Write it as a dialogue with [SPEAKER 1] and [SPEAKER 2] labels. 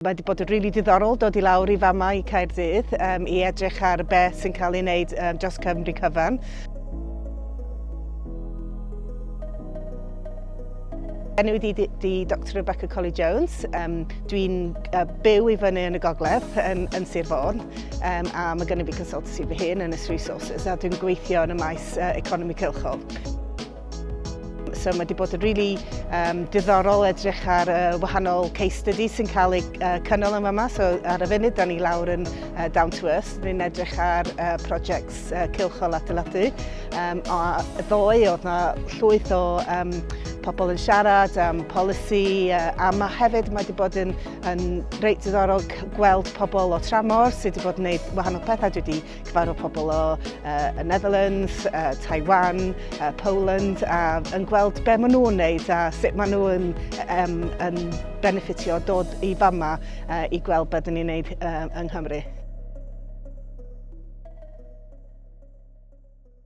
[SPEAKER 1] Mae wedi bod yn rili diddorol dod i lawr i fama i Caerdydd um, i edrych ar beth sy'n cael ei wneud um, dros Cymru cyfan. Enw i di, di Dr Rebecca Colley Jones. Um, Dwi'n uh, byw i fyny yn y gogledd yn, yn Sir Fôn um, a mae gen i fi consultancy fy hun yn Ys Resources a dwi'n gweithio yn y maes uh, economi cylchol. So mae wedi bod yn really um, diddorol edrych ar uh, wahanol case studies sy'n cael eu uh, cynnal yn fama. So ar y funud, da ni lawr yn uh, Down to Earth. Ni'n edrych ar uh, projects uh, cylchol adeiladu. Um, a ddoe oedd na llwyth o um, pobl yn siarad am polisi uh, a mae hefyd mae wedi bod yn, yn reit diddorol gweld pobl o tramor sydd wedi bod yn gwneud wahanol pethau. Dwi wedi cyfarfod pobl o uh, y Netherlands, uh, Taiwan, uh, Poland, a yn gweld be maen nhw'n wneud a sut maen nhw'n um, yn benefitio dod i fama uh, i gweld beth dyn ni'n wneud uh, yng Nghymru.